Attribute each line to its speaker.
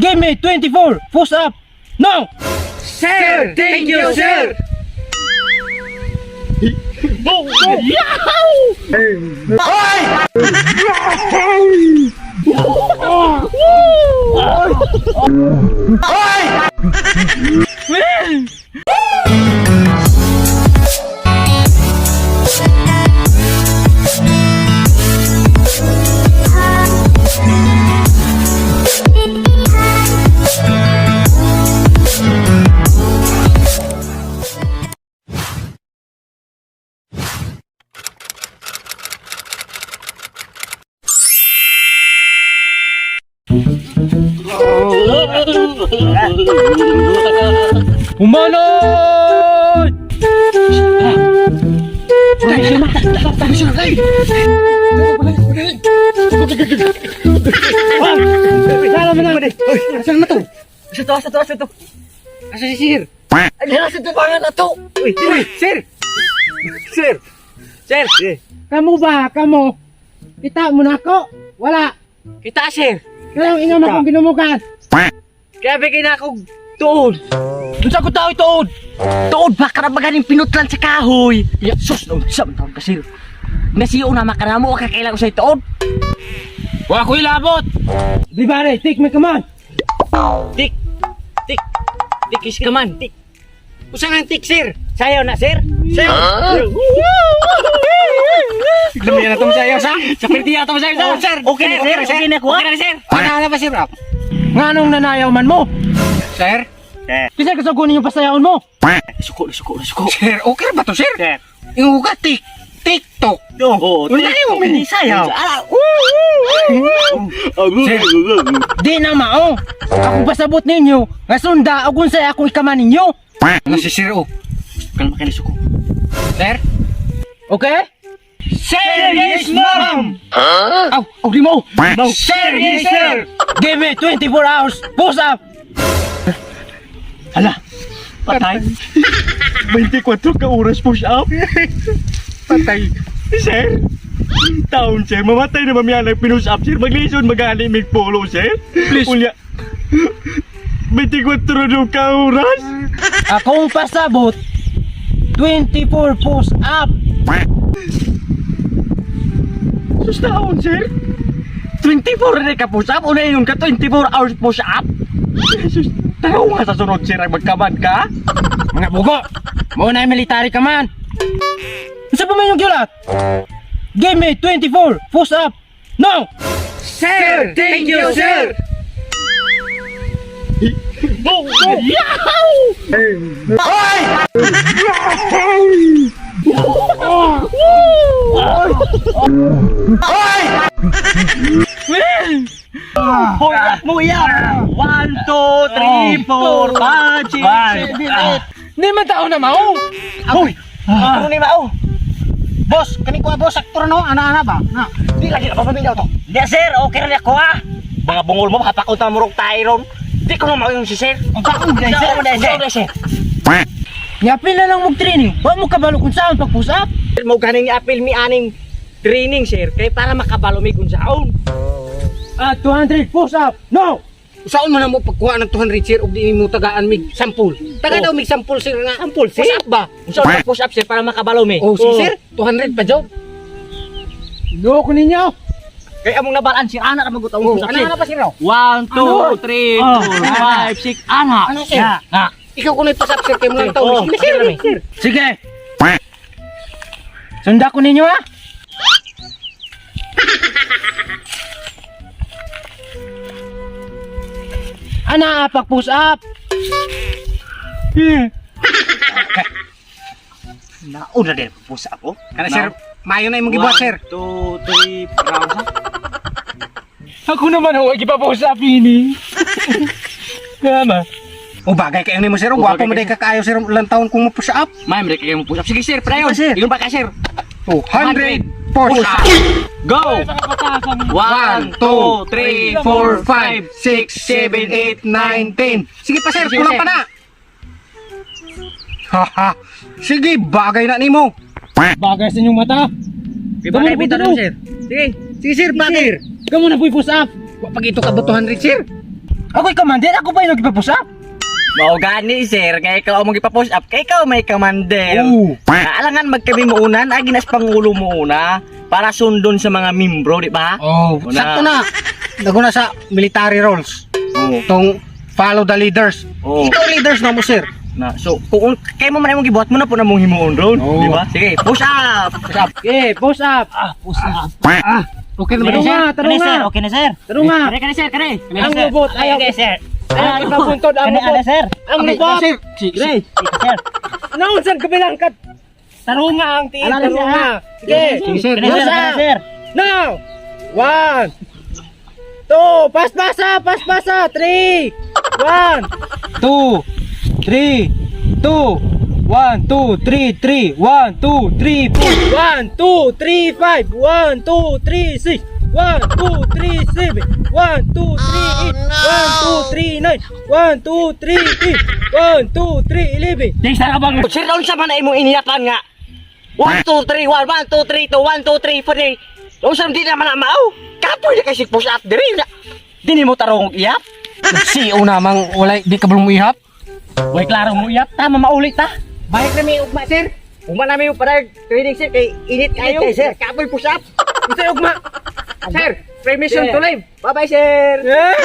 Speaker 1: Give me 24 push up. Now!
Speaker 2: Sir, thank you, sir.
Speaker 1: Humanoid!
Speaker 2: Saan na to? Asa to, asa to, asa to? Asa si sir? Ay, nasa tubangan na to. Uy, sir. Sir. Sir.
Speaker 1: Kamu ba? Kamu? Kita mo na ako? Wala.
Speaker 2: Kita, sir.
Speaker 1: Kaya ang ingon akong ginumukan.
Speaker 2: Kaya bigay na akong tuod.
Speaker 1: Unsa ko tao ituod?
Speaker 2: Tuod ba ka na ba ganing pinutlan sa kahoy? Ya, sus, no, sa taon ka, sir. Nasiyo na makaramo ka kailan ko sa tuod.
Speaker 1: Wa ko ilabot. Everybody, take my command.
Speaker 2: Tik. Tik. Tik is kaman. Tik. Usa nga tik, sir. Sayaw na, sir. Sir.
Speaker 3: Lamian na itong sayaw sa.
Speaker 2: Sa pirti yata mo sayaw,
Speaker 3: Oh, sir.
Speaker 2: Okay na, sir. Okay na, kuha. Okay na, sir.
Speaker 3: Ano na ba, sir?
Speaker 1: Nganong nanayaw man mo?
Speaker 3: Sir?
Speaker 1: Bisa kasugunin yung pasayaon mo.
Speaker 2: Suko, suko, suko.
Speaker 3: Sir, okay ba to, sir?
Speaker 2: Sir.
Speaker 3: Yung uga, tik. TikTok.
Speaker 2: Oo,
Speaker 3: Wala yung
Speaker 2: Hindi sayaw.
Speaker 3: Sir,
Speaker 1: Di na mao. Ako pasabot ninyo nga sunda og unsay akong ikaman ninyo.
Speaker 3: ano si sir, oh?
Speaker 2: Kalma ka na, suko.
Speaker 3: Sir?
Speaker 1: Okay?
Speaker 2: Sir, yes, ma'am!
Speaker 1: Aw, aw di mo.
Speaker 3: Sir, yes, sir!
Speaker 1: Give me 24 hours. Push up.
Speaker 2: Hala, patay.
Speaker 4: 24 ka oras push up.
Speaker 3: Patay.
Speaker 4: Sir, taon sir, mamatay na mamaya ng pinush up sir. Maglison magali mig polo sir.
Speaker 1: Please.
Speaker 4: Ulya. 24 no ka oras.
Speaker 1: Akong pasabot 24 push up.
Speaker 4: Sus taon sir.
Speaker 2: 24 na ka push up? Una yun ka, 24 hours push up?
Speaker 4: Jesus, taraw nga sa sunod sir ang magkaman ka.
Speaker 1: Mga bugo. Mo na military ka man. Unsa pa man yung giulat? Give me 24 push up. Now!
Speaker 3: Sir, thank you, sir!
Speaker 2: Hoy, mo iya! 1, 2, 3, 4, 5, 6, 7, 8.
Speaker 1: Di man tao na mao.
Speaker 2: Hoy! Ano ni mao?
Speaker 3: Boss, kani ko boss, sakto no? Ana-ana ba? Na.
Speaker 2: Di lagi na papaminaw to. Di sir, okay rin ako ha. Mga bungol mo, hapakunta mo rong tayo ron. Di ko na mao yung si sir.
Speaker 3: Ang kaon,
Speaker 2: Sir,
Speaker 3: sir.
Speaker 2: sir, sir.
Speaker 1: Yapil na lang mog training. Wa mo kabalo kung saan pag push up.
Speaker 2: Mo ganing apil mi aning training sir kay para makabalo mi kung saon.
Speaker 1: Ah, 200 push up. No!
Speaker 3: Usaon mo na mo pagkuha ng 200 sir ug di mo tagaan mig sample. Taga daw mig sample sir nga.
Speaker 2: Sample, sir?
Speaker 3: Push up ba?
Speaker 2: Unsa pa push up sir para makabalo mi?
Speaker 3: Oh, sige, sir, 200 pa job.
Speaker 1: Loko ninyo.
Speaker 2: Kay among nabalaan sir ana ra magutaw
Speaker 3: Oh,
Speaker 2: push up sir.
Speaker 3: ana pa sir. oh.
Speaker 2: 1 2 3
Speaker 1: Oh.
Speaker 2: 4 5 6 ana.
Speaker 3: Ano, sir?
Speaker 2: Ya, nga.
Speaker 3: Ikaw kuno'y pass up sir kay mo lang taon.
Speaker 2: Oh,
Speaker 3: Sige, sir,
Speaker 2: sir.
Speaker 3: sir.
Speaker 1: Sige. Sunda ko ninyo ha. Ana pag push up.
Speaker 2: Nauna din push up oh.
Speaker 3: Kana sir, maayo na imong gibuhat sir.
Speaker 2: 2 3 4
Speaker 1: Ako naman ho, ipa-push up ini. Tama.
Speaker 3: O bagay kayo nimo sir,
Speaker 2: Oh,
Speaker 3: gwapo
Speaker 2: bagay
Speaker 3: mo day ka kaayo sir ilang taon kung mo push up.
Speaker 2: May mre kay mo push up. Sige sir, prayon.
Speaker 3: Sige, sir.
Speaker 2: Ingon pa ka sir.
Speaker 3: 200 push up.
Speaker 2: Go! 1 2 3 4 5
Speaker 3: 6 7 8 9 10. Sige pa sir,
Speaker 2: Sige,
Speaker 3: kulang
Speaker 2: sir.
Speaker 3: pa na. Haha. Sige, bagay na nimo.
Speaker 1: Bagay sa inyong mata.
Speaker 2: Bagay
Speaker 1: Kamu na
Speaker 2: bitaw
Speaker 1: po,
Speaker 2: sir. Sige.
Speaker 3: Sige sir, bagay.
Speaker 1: Kamu na po push up.
Speaker 3: Wa pag ito ka 200 sir.
Speaker 1: Ako'y commander, ako pa yung nagpa-push up.
Speaker 2: Mao gani, sir, kay ikaw ang ipa-push up, kay ikaw may commander.
Speaker 1: Oo.
Speaker 2: Alangan magkami muuna, agi nas pangulo muuna para sundon sa mga membro, di ba?
Speaker 3: Oh,
Speaker 2: Una.
Speaker 3: sakto na. Naguna sa military roles.
Speaker 2: Oo.
Speaker 3: Tong follow the leaders.
Speaker 2: Oo.
Speaker 3: Ikaw leaders na mo, sir.
Speaker 2: Na, so kung kay mo man imong gibuhat mo na po na mong himuon ron,
Speaker 3: Oo.
Speaker 2: di ba? Sige, push up.
Speaker 3: Push up.
Speaker 1: Okay, push up. Ah, push up.
Speaker 3: Ah, okay na ba
Speaker 1: Tarunga,
Speaker 3: sir?
Speaker 1: tarunga.
Speaker 5: Sir, okay na, sir.
Speaker 1: Tarunga.
Speaker 5: Kare, kare, sir, kare.
Speaker 1: Ang lubot, ayaw.
Speaker 5: Okay, sir.
Speaker 1: Ayaw ipapuntod ang
Speaker 5: Kare,
Speaker 1: lubot.
Speaker 5: ala, sir.
Speaker 1: Ang
Speaker 3: Okay,
Speaker 1: lubot.
Speaker 3: sir. Si,
Speaker 5: Sir.
Speaker 1: Naunsan kabilang ka. Tarunga ang tiil,
Speaker 5: Alala, sir,
Speaker 1: tarunga. Sige.
Speaker 3: Sige, sir.
Speaker 5: Kare, sir,
Speaker 1: Push
Speaker 5: kare,
Speaker 1: up.
Speaker 5: sir.
Speaker 1: Now. One. Two. Pas pasa, pas pasa. Three. One. Two. Three. Two. One, two, three, three. One, two, three, four. One, two, three, five. One, two, three, six. One, two, three, seven. One, two, three, eight. One, two, three, nine. One, two, three, eight. One, two, three, 11.
Speaker 2: Sir, unsa man na imong iniyatan nga? 1 2 3 1 1 2 3 2 1 2 3 4. Unsa di naman na mao? Kapoy na kay sig push up diri na. Dini mo tarong og iyap.
Speaker 3: Si una mang walay di ka mo ihap.
Speaker 2: Way klaro mo iyap ta, mamaulit ta.
Speaker 3: Balik na mi ugma, sir.
Speaker 2: Uma na mi para training, sir, kay init kayo. Kay sir, kapoy push up.
Speaker 1: Sir, ugma.
Speaker 3: Sir, permission to live.
Speaker 2: Bye bye, sir.
Speaker 1: Eh!